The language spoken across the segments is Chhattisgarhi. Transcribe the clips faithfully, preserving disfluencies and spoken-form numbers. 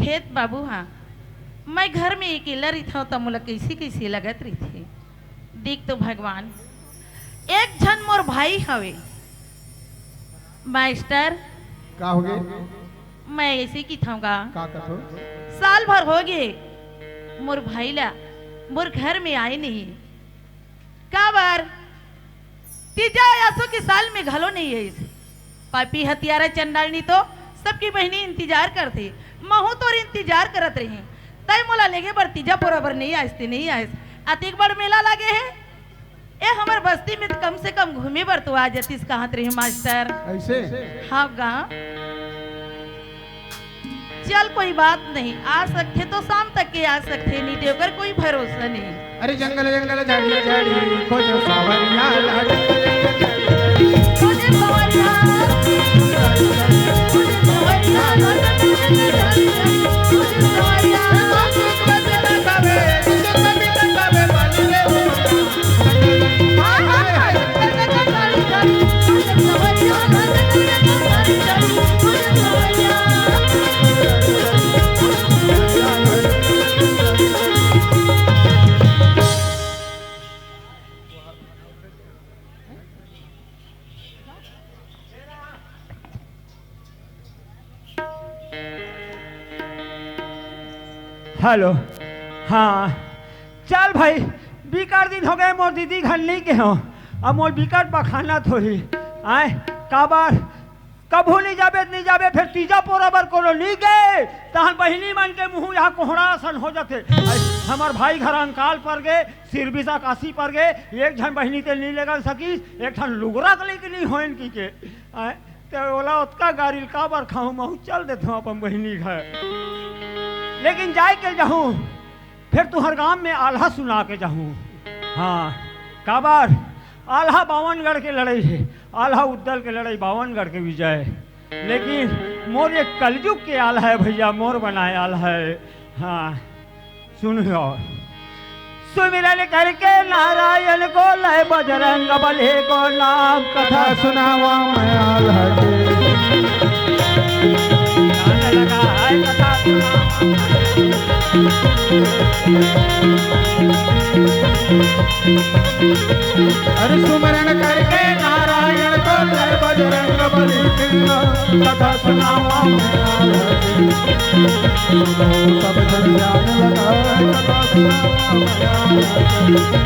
ए बाबू, हाँ, मैं घर में अकेला रहिथंव, त मोला कइसे कइसे लगत रहिथे। देख तो भगवान, एक झन मोर भाई हवे। मास्टर, का होगे? मैं अइसे कहिथंव गा। का कथो? साल भर होगे मोर भाई ला मोर घर में आए नहीं। काबर? तीजा असो के साल में घलो नहीं आइस। पापी हतियारा चंडालनी तो सबकी बहिनी इंतजार करथे, महूं तोर इंतजार करत रहिंव। तंय मोला लेगे बर तीजा पोरा बर नहीं आइस ते नहीं आइस। अतेक बड़ मेला लगे हे, ए हमर बस्ती में त कम से कम घूमे बर तो आ जतिस कहत रहिंव मास्टर। अइसे? हाँ गा। चल कोई बात नहीं, आ सकथे तो शाम तक के आ सकथे, नहीं ते ओकर कोई भरोसा नहीं। अरे जंगल जंगल झाड़ी झाड़ी खोजो सावरिया ला, जंगल जंगल झाड़ी झाड़ी खोजो सावरिया, खोजो सावरिया ला, जंगल जंगल झाड़ी झाड़ी खोजो सावरिया। हेलो, हाँ, चल भाई, बिकट दिन होगे मोर दीदी घर नइ गे हंव। अब मोर बिकट बखानत होही। आय, काबर? कभू नइ जाबे, नइ जाबे, फेर तीजा पोरा बर कोनो नइ गे, तहन बहिनी मन के मुंह इहां कोहड़ा असन हो जाथे। आय, हमर भाई घर अंकाल पर गे, सिरबिसा कासी पर गे, एक झन बहिनी ते नइ लेगन सकिस, एक ठन लुगरा के लेके नइ होइन कहिके। आय, ते ओला ओतका गारी ल काबर खाहूं, महूं चल देथंव अपन बहिनी घर। लेकिन जाय के जाहूं, फेर तुंहर गांव में आल्हा सुना के जाहूं। हाँ, काबर? आल्हा बावनगढ़ के लड़ई हे, आल्हा उद्दल के लड़ई, बावनगढ़ के विजय। लेकिन मोर ये कलजुग के आल्हा हे भइया, मोर बनाय आल्हा हे। हाँ, सुनियो। सुमिरन करके नारायण को, लय बजरंग बली को नाम, कथा सुनावंव मैं आल्हा के। ध्यान लगा है कथा सुनावंव। अरे सुमिरन करके नारायण को, लय बजरंग बली को नाम, कथा सुनावंव मैं आल्हा के। सुनो सब जन ध्यान लगाए, कथा सुनावंव मैं आल्हा के।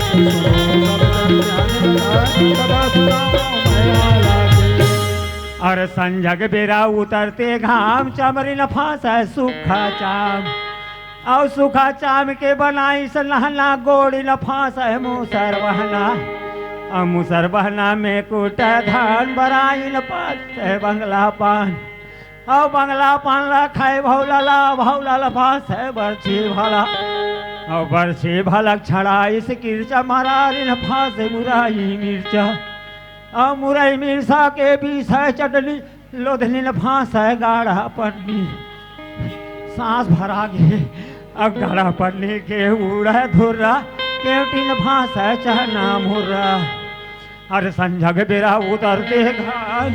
सुनो सब जन ध्यान लगाए, कथा सुनावंव मैं आल्हा के। अरे संझा के बेरा उतरते घाम, चमरी ल फांसय सुक्खा चाम। अउ सुक्खा चाम के बनाइस लहना, गोड़ी ल फांसय मूसर बहना। अउ मूसर बहना में कूटय धान, बराई ल फांसय बंगला पान। अउ बंगला पान ल खाय भौला ल, भौला ल फांसय बरछी भाला। अउ बरछी भाला ल छड़ाइस किरचा, मरारी ल फांसय मुरई मिरचा। अउ मुरई मिरचा के बीसय चटनी, लोधनी ल फांसय गाड़ा पटनी। सांस भरा गे, अब गाड़ा पटनी के उड़य धुर्रा, केवटी ल फांसय चना मुर्रा। अरे संझा के बेरा उतरते घाम।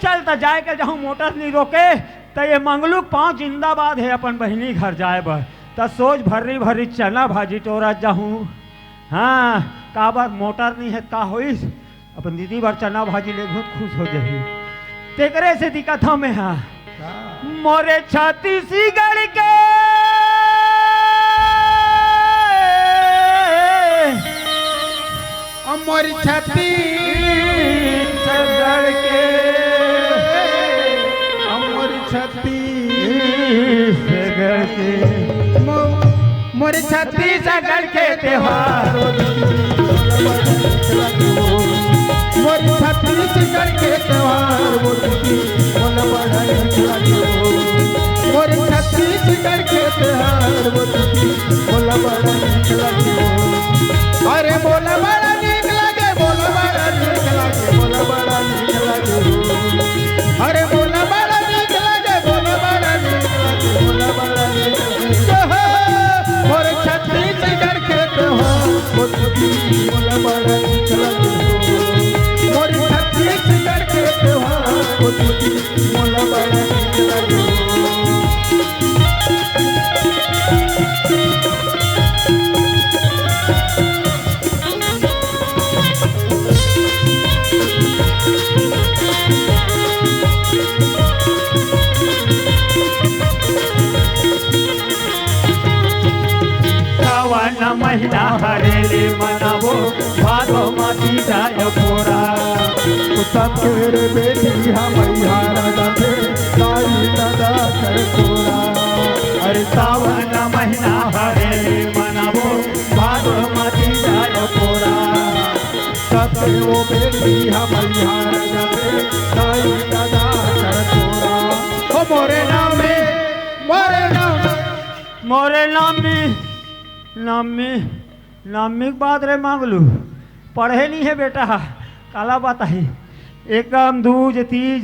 चल त जाय के जाहूं, मोटर नइ रोके, त ये मंगलू के पांव जिंदाबाद हे अपन बहिनी घर जाय बर। त सोझ भर्री भर्री चना भाजी टोरत जाहूं। हाँ, काबर मोटर नइ हे त का होइस? अपन दीदी बर चना भाजी लेगहूं त खुश हो जाही। तेकरे सेती कथंव मैं हा। का? मोरे छत्तीसगढ़ के, ओ मोर छत्तीसगढ़ के, ओ मोर छत्तीसगढ़ के। मो-, मोर छत्तीसगढ़ के त्योहार, मोर छत्तीसगढ़ के त्योहार, मोला बड़ा नीक लागे। मोर छत्तीसगढ़ के त्योहार, मोला बड़ा नीक लागे। अरे मोला बड़ा नीक लागे, मोला बड़ा नीक लागे, मोला बड़ा नीक लागे। अरे मोला बड़ा नीक लागे, मोला बड़ा नीक लागे, मोला बड़ा नीक लागे। मोला बड़ा नीक लगे। सावन महीना हरे ले मनाबो, भादो म तीजा अउ पोरा। सबके रे बेटी हमैया रजाथे, दाई ददा कर तोरा। अरे सावन महीना हरे ले मनाबो, भादो म तीजा अउ पोरा। सबके ओ बेटी हमैया रजाथे, दाई ददा कर तोरा। ओ मोरे नाम में, मोरे नाम, मोरे नाम में, नाम में नवमी के बाद रे मंगलू, पढ़े नहीं है बेटा, काला बताही। एकम, दूज, तीज,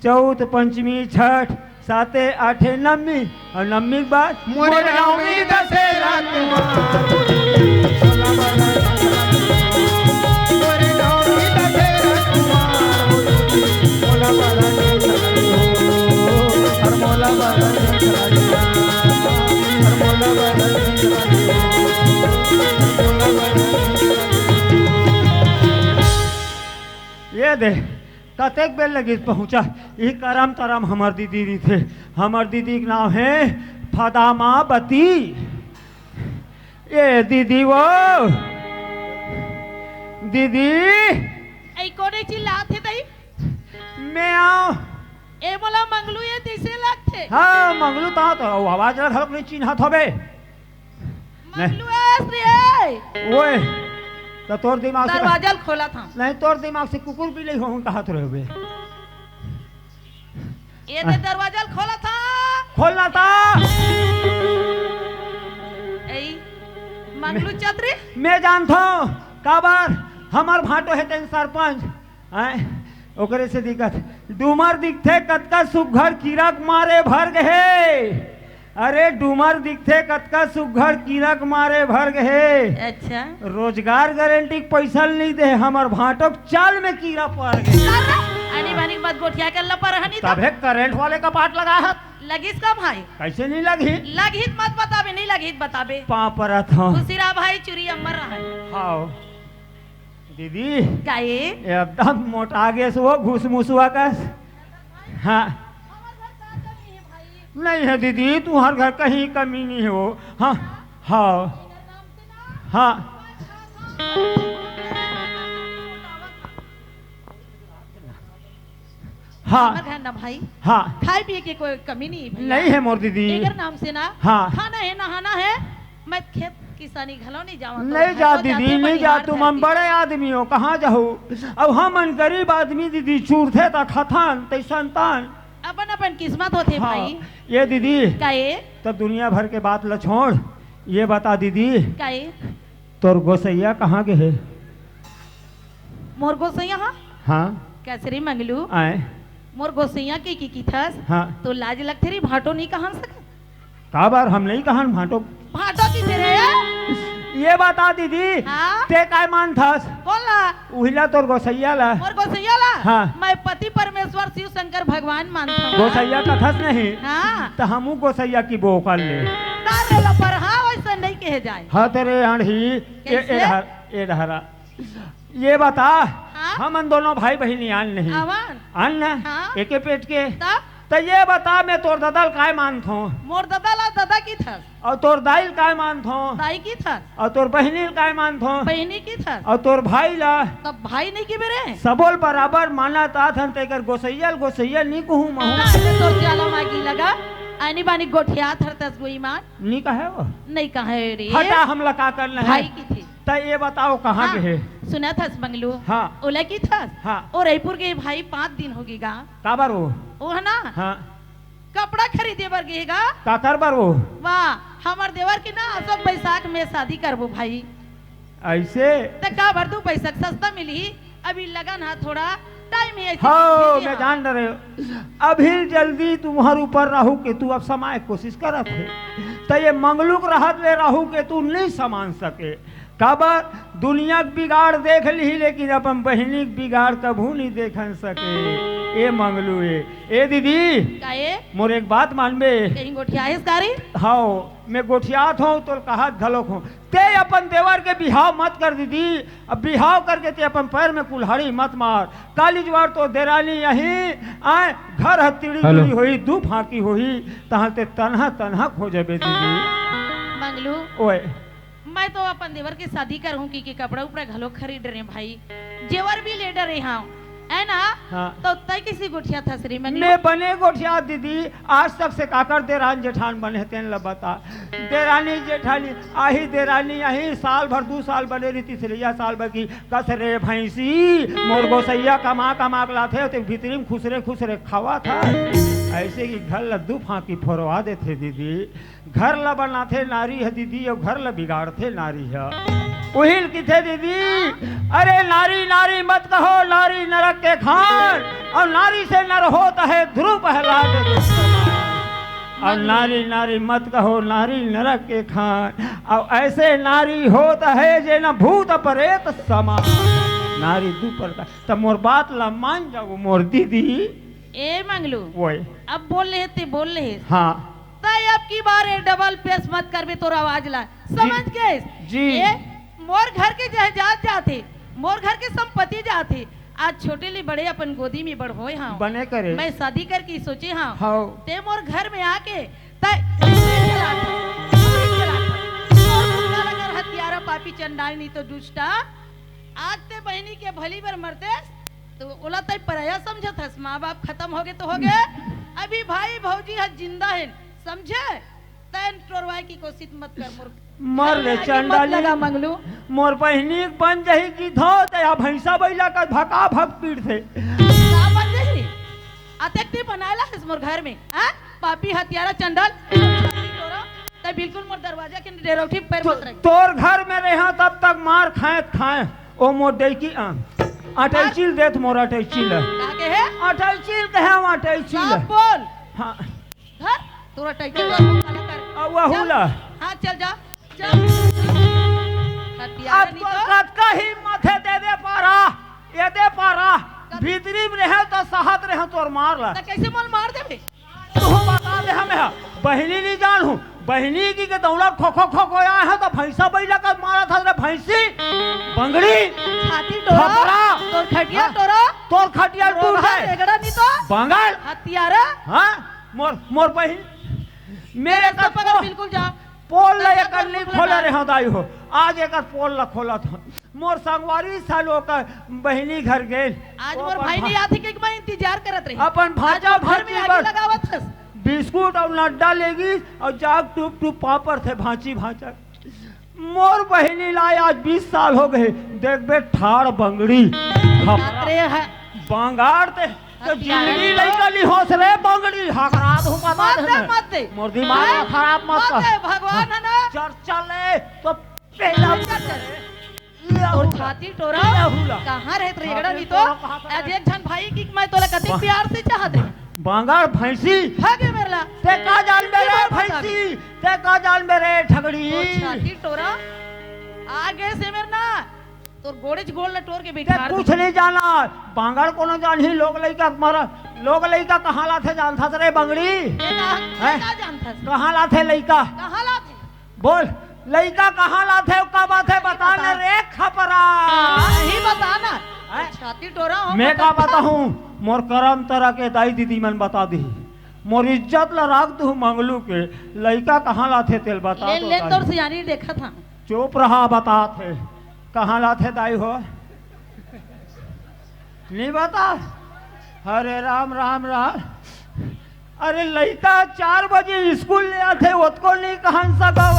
चौथ, पंचमी, छठ, साते, आठे, नवमी, अउ नवमी के बाद मोरे नवमी दशहरा तुम्हार। मोरे नवमी दशहरा तुम्हार। मोला बड़ा नीक लगे हो, हर मोला बड़ा नीक लगे हो, हर मोला बड़ा नीक लगे हो, हर मोला बड़ा नीक लगे हो। ये दे, कतेक बेर लगिस पहुंचा, ई करम तरम हमर दीदी रहिथे। हमर दीदी के नाम हे फदामावती। ए दीदी वो, दीदी। ऐ कोने चिल्लात हे तई? मैं आंव। ए मोला मंगलू ए तइसे लगथे। हाँ, मंगलू ता तो आवाज ला घलोक नहीं चिन्हत हवे। मंगलू आस रे। ओए, तो तोर दिमाग से दरवाजा ल खोलत हंव। नहीं, तोर दिमाग से कुकुर बिलई होहूं कहत रहे बे। ये दे दरवाजा ल खोलत हंव। खोलना ता। ए, मंगलू चतरी। मैं जानथंव, काबर हमर भांटो हे तेन सरपंच। आय, ओकरे से दिखत। डूमर दिखथे कतका सुग्घर कीरा के मारे भर गे हे। अरे डूमर दिखथे कतका सुग्घर कीरा के मारे भर गे हे। अच्छा। रोजगार गारंटी के पइसा ल नइ दे, हमर भांटो के चाल में कीरा पर गे। अरे, आनी बानी के बात गोठिया के लपर हनी त। तभे करंट वाले कपाट लगा हत। लगिस का भाई? कइसे नइ लगही? लगही त मत बताबे, नइ लगही त बताबे। पाँव परत हंव। खुशी रहा भाई, चुरी अम्मर रहा। हाव। दीदी, का ए? एकदम मोटा गेस वो घुसमुसवा कस। हाँ। नहीं है दीदी, तुम्हर घर कहीं कमी नहीं हो। हाँ, हाँ, हाँ। हाँ। हमर घर ना भाई, हाँ। खाए पिए के कोई कमी नहीं है भैया। नहीं है मोर दीदी। एकर नाम से ना हाँ। खाना है, नहाना है, मैं खेत किसानी घलो नहीं जावत। नहीं जा दीदी, नहीं जा, तुमन बड़े आदमी हो, कहाँ जाहू? अब हमन गरीब आदमी दीदी, चूरथे त खथन, तैसन तन। अपन अपन किस्मत होथे हाँ। भाई। ये दीदी, का ये? तब दुनिया भर के बात ल छोड़, ये बता दीदी, का ये? तोर गोसैया कहाँ गे हे? मोर गोसैया हा? हाँ। कैसे रे मंगलू? आए। मोर गोसैया के की किथस? हाँ। तो लाज लगथे रे, भांटो नहीं कहन सकत। काबर हम नहीं कहन भांटो? भांटो किथे रे? ये बता दीदी, हाँ? ते काय मानथस? कौन ला? उहिला तोर गोसैया ला। मोर गोसैया ला? हाँ। मैं पति परमेश्वर शिव शंकर भगवान मानथंव। गोसैया कथस नहीं? हाँ। त हमू गोसैया की बोकल ले। तारे ला पर हाँ, वैसे नहीं कहे जाए। हाँ, तेरे आंधी, ए, कैसे? ए डहर, ए डहरा। ये बता, हाँ? हमन दोनों भाई बहिनी आन नहीं? आवन। आन ना? हाँ। एके पेट के? तब? त ये बता, मैं तोर ददा ल काय मानथंव? मोर ददा ला ददा किथस। अउ तोर दाई ल काय मानथंव? दाई किथस। अउ तोर बहिनी ल काय मानथंव? बहिनी किथस। अउ तोर भाई ला? तब भाई नहीं किबे रे। सबो ल बराबर मानत आथन, तेकर गोसैया ल गोसैया नी कहूं महूं। ना, ते तोर जाला मागी लगा। आनी बानी गोठियात हरतस गोई मान। नी कहे वो? नहीं कहे रे। हटा, हमला का करना है? भाई किथे। त ये बताओ, कहाँ हाँ, गे हे? सुनत हस मंगलू? हाँ। ओला किथस? हाँ। ओ रईपुर गे भाई, पाँच दिन होगे गा। काबर वो? ओ है ना? हाँ। कपड़ा खरीदे बर गे गा। काकर बर वो? वाह, हमर देवर के ना अशोक बैसाख में शादी करबो भाई। ऐसे? त काबर दू पैसा सस्ता मिलही? अभी लगन हा थोड़ा टाइम हे, ऐसे हाँ, busy मैं हा। जान डरे। अभी जल्दी तुम्हर ऊपर राहु केतु अब समाय कोशिश करत हे, त ये मंगलू के रहत ले राहु केतु नहीं समान सके। काबर दुनिया के बिगाड़ देख लिही, लेकिन अपन बहिनी के बिगाड़ कभू नहीं देखन सके। ए मंगलू ए, ए दीदी, का ए? मोर एक बात मानबे? कहीं गोठियाहेस का रे? हव, मैं गोठियात हंव, तोला कहत घलोक हंव। तें अपन देवर के बिहाव मत कर दीदी। अब बिहाव करके तें अपन पैर में कुल्हाड़ी मत मार। काली जुवार तोर देरानी आही, आय, घर ह तिड़ी हेलो। तिड़ी होही, दू फांकी होही, तहां तें तनहा तनहा खोजबे दीदी। मंगलू। ओए। मैं तो अपन देवर के शादी करहूं कि, कि कपड़ा उपड़ा घलो खरीद डरें भाई, जेवर भी ले डरे हंव, है ना? हाँ। तो तें कइसे गोठियाथस रे मंगलू? मैं बने गोठियात दीदी, आज तक से काकर देरान जेठान बने हे तेन ल बता। देरानी जेठानी आही, देरानी आही, साल भर दू साल बने रही, तीसरइया साल भर की कस रे भैंसी, मोर गोसइया कमा कमा के लाथे, तें भीतरी में खुसरे खुसरे खावत हे। अइसे कि घर ल दू फांकी फोरवा देथे दीदी। घर ल बनाथे नारी ह दीदी, अउ घर ल बिगाड़थे नारी ह। उही ल किथे दीदी, अरे नारी नारी मत कहो, नारी नरक के खान, अउ नारी से नर होत हे ध्रुव प्रहलाद के समान। अउ नारी नारी मत कहो, नारी नरक के खान, अउ अइसे नारी होत हे जे न भूत परेत समान। नारी दू प्रकार। त मोर बात ल मान जाओ मोर दीदी। ए मंगलू, ओए। अब बोल ले हे, तें बोल ले हे। हाँ। तैं अब की बार ए डबल पेस मत करबे तोर आवाज ला। समझ गेस? जी। ए, मोर घर के जायदाद जाथे, मोर घर के संपत्ति जाथे। आज छोटे ले बड़े अपन गोदी में बड़होय हंव। बने करे। मैं शादी करके सोचे हंव। हव। तें मोर घर में आके तैं चुरी चलात हस, चुरी चलात हस। तोर मुंह ला अगर हत्यारा पापी चंडाल नहीं तो दुष्टा, आज तें बहिनी के भली बर मरतेस, त ओला तैं पराया समझत हस। माँ बाप खतम होगे त होगे, अभी भाई भौजी ह जिंदा हें, समझे? तैं टोरवाय की कोशिश मत कर मोर। मर ले मत चंडाली। लगा मंगलू। मोर बहिनी बन जही कि धो दे, आ भैंसा बैला का भका भक पीट दे। का बन जही? अतेक तें बनाय ला हस मोर घर में, हाँ? पापी हत्यारा चंडाल। तैं बिल्कुल मोर दरवाजा के डेरौठी पैर तो, मत रख। तोर घर में रहेंव तब तक मार खाएं त खाएं। ओ मोर डैकी आ, अटैची ल देत मोर अटैची ल। का कहे? अटैची ल कहे, अटैची ल। साफ बोल। हाँ। धर, तोर अटैची ल। अउ वहू चल। ल। हाँ, चल जा। चल। हत्यारा अब नहीं तो तो। कतका हिम्मत हे, दे दे पारा, ये दे पारा। कत- भीतरी में रहेंव त सहत रहेंव तोर मार ल। त कइसे मोला मार देबे? तू बता दे हमें, बहिनी नहीं जानहूं, बहिनी की के दौलत खो खो खो खो आए हे त भैंसा बैला का मारत हस रे भैंसी, बंगड़ी, छाती टोरा, खपरा। तोर खटिया हाँ। टोरा, तोर खटिया टूट जाए। रेगड़ा नहीं तो। बंगाल। हत्यारा। हाँ, मोर, मोर बहिन, मेरे तो पकड़, बिल्कुल जा। पोल ला एकर नहीं खोले रहेंव दाई हो, आज एकर पोल ला खोलत हंव। मोर संगवारी सालो का बहिनी घर गेल। आज मोर भाई नहीं आथे के मैं इंतजार करत रही। अपन भांचा भांची बर लगावत हस। बिस्कुट अउ नड्डा लेगी अउ जाग टूप टूप पापड़ थे भांची भांचा। मोर बहिनी ला आज बीस साल होगे, देखबे ठाड़ बंगड़ी। बाप रे, है। बंगाड़ ते तो जिंदगी लइका ली होस रे बंगड़ी, हकरात हूं पता मत दे, नहीं। मत दे। मोर दिमाग हाँ, खराब मत कर। दे, भगवान है ना। चर्चा ले तो पेला चल, चल। तोर छाती टोरा कहाँ रहत रेगड़ा नहीं तो। आज एक झन भाई की मैं तोला कतेक प्यार से चाहत हंव। बांगड़ भैंसी। भागे मेरला। ते का जान मेरे भैंसी। ते का जान मेरे ठगड़ी। तोर छाती टोरा आगे से मेर ना। तोर गोड़ेच गोड़ ल टोर के ते बैठार कुछ नहीं जाना। बांगड़ कोनो जानही लोग लइका मारा। लोग लइका कहाँ लाथे जानथस रे बंगड़ी? ते का, हैं? ते का जानथस? कहाँ लाथे लइका? कहाँ लाथे? बोल, लइका कहाँ लाथे, का बात हे, बता न रे खपरा। नहीं बता ना। हैं? छाती टोरा हो, मैं का बताहूँ, मोर करम तरा के दाई दीदी मन बता दी। मोर इज्जत ला राख दूँ मंगलू के, लइका कहाँ लाथे तेल बता ले, तो ले दाई। तोर सियानी देखत हंव। चुप रहा, बतात हे। कहाँ लाथे दाई हो? नहीं बता। अरे राम, राम, राम। अरे लइका चार बजे स्कूल ले आथे, ओतको नहीं कहन सका हो।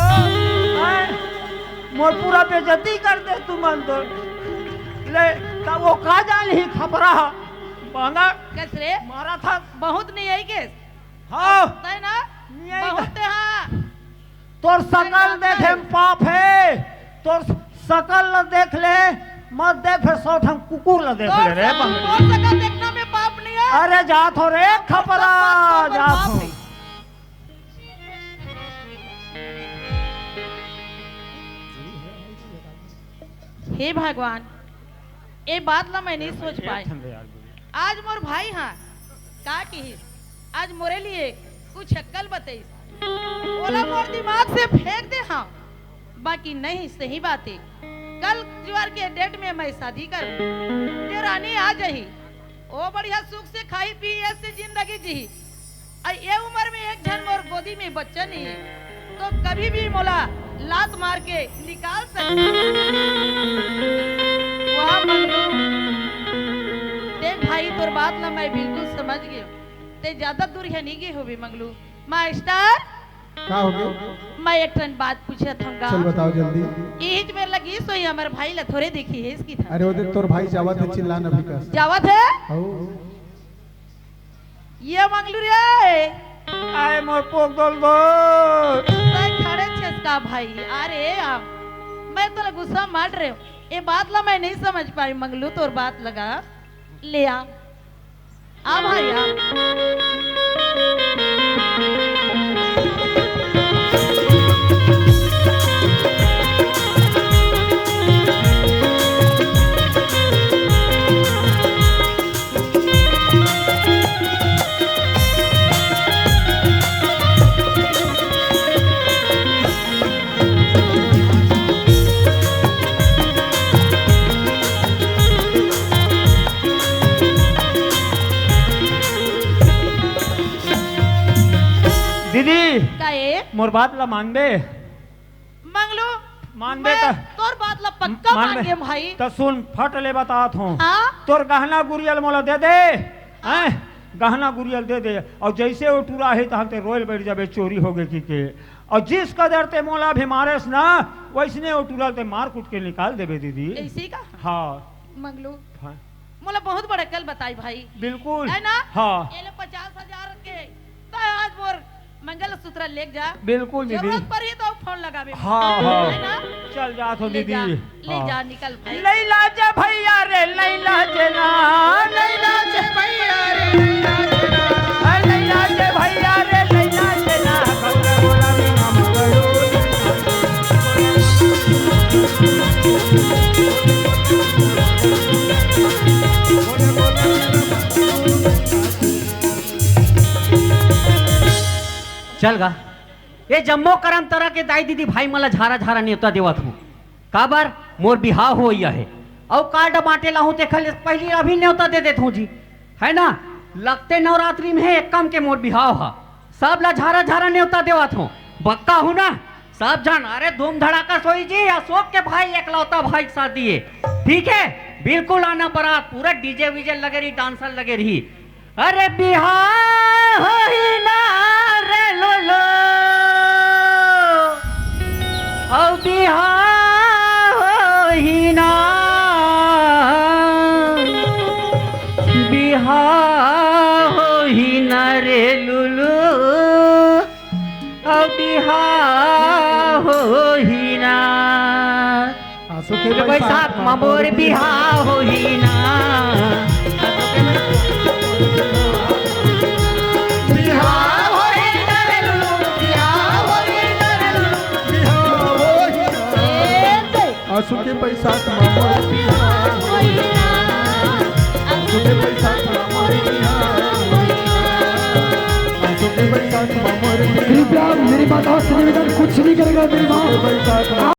हैं? मोर पूरा बेइज्जती कर दे तुमन तो। ले, तब वो का जान ही खपरा। बांगड़। कस रे? मारा था। बहुत नहीं आई के? हाँ। तय ना? नहीं आई बहुत का? ते हाँ। तोर सकल देखे में पाप हे, तोर सकल ल देख ले, मत देख, फिर सौ ठन कुकुर ल देख ले रे बंगड़ी। तोर सकल देखना में पाप नहीं हे। अरे जात हो रे खपरा, जात हो। हे भगवान, ए बात ला मैं नहीं सोच पाए। आज मोर भाई हा का किहिस, आज मोरे लिए कुछ अक्कल बतइस। ओला मोर दिमाग से फेंक दे हँव, बाकी नहीं, सही बात हे। कल जुआर के डेट में मैं शादी करहूँ, देरानी आ जाही, ओ बढ़िया सुख से खाही पीही, ऐसे जिंदगी जीही। अउ ए उमर में एक झन मोर गोदी में बच्चा नहीं हे, तो कभी भी मोला लात मार के निकाल सकथे। वाह मंगलू, देख भाई, तोर बात ला मैं बिल्कुल समझ गेंव। तें ज्यादा दूर हे नहीं गे होबे मंगलू। मास्टर, का होगे? मैं एक ठन बात पूछत हँव गा। चल बताओ जल्दी। इहिच मेर लगी सोई हमर भाई ला थोरे देखिस कि था। अरे, ओ देख, तोर भाई जावत हे, चिल्ला न भी कस। जावत हे? हऊ। ये मंगलू रे। आय मोर पोक दोल दो। तैं खड़े छेस का भाई? अरे आ, मैं तोला गुस्सा मार रहे हँव। ए बात ला मैं नहीं समझ पाई मंगलू, तोर बात लगा। ले आ। आ भाई आ। दीदी, का ए? मोर बात ला मानबे? मंगलू, मानबे मैं त तोर बात ला पक्का मानबे। मान गेंव भाई। त सुन, फट ले बतात हँव। हाँ? तोर गहना गुरिया ल मोला दे दे। हाँ। हैं? गहना गुरिया ल दे दे। अउ जइसे ओ टुरा हे, तहाँ तें रोय ल बइठ जाबे, चोरी होगे कहिके। अउ जिस कदर तें मोला अभी मारेस ना, वइसने ओ टुरा ल तें मार कूट के निकाल देबे दीदी। अइसे का? हाँ। मंगलू, हाँ। मोला बहुत बड़े अक्कल बताइस भाई। बिल्कुल। है ना? हाँ। ये ले पचास हजार के, त आज मोर मंगलसूत्र लेके जा। बिल्कुल दीदी। जरूरत परही त फोन लगाबे। हाँ, हाँ। है ना? चल जात हँव ले दीदी। जा, ले हाँ। जा, निकल भाई। लैला जे भैया रे, लैला जे ना, लैला जे भैया रे, लैला जे ना, लैला जे भैया रे, लैला जे ना। चल गा, ए जम्मो करम तरा के दाई दीदी भाई मन ला झारा झारा नेवता देवत हँव। काबर? मोर बिहाव होइया हे, अउ कार्ड बांटे ला हँव, तेखर ले पहिली अभी नेवता दे देत हँव जी, है ना? लगते नवरात्रि में हे एक काम के मोर बिहाव हा, सब ला झारा झारा नेवता देवत हँव। बक्का हूँ ना? सब झन, अरे धूम धड़ाका से होही जी, अशोक के भाई, एकलौता भाई के शादी हे, ठीक हे? बिल्कुल आना बरात, पूरा डीजे वीजे लगे रही, डांसर लगे रही। अरे बिहाव होही ना रे लुलु, अउ बिहाव होही ना, बिहाव होही ना रे लुलु, अउ बिहाव होही ना। आसो के बैसाख म मोर बिहाव होही ना। बिहाव होही ना रे लुलु, बिहाव होही ना रे लुलु, बिहाव होही ना। ए, दे। आसो के बैसाख म मोर बिहाव होही ना। आसो के बैसाख म मोर बिहाव होही ना। आसो के बैसाख म मोर बिहाव। कृपया मेरी माताओं से निवेदन, कुछ नहीं करेगा मेरी माँ।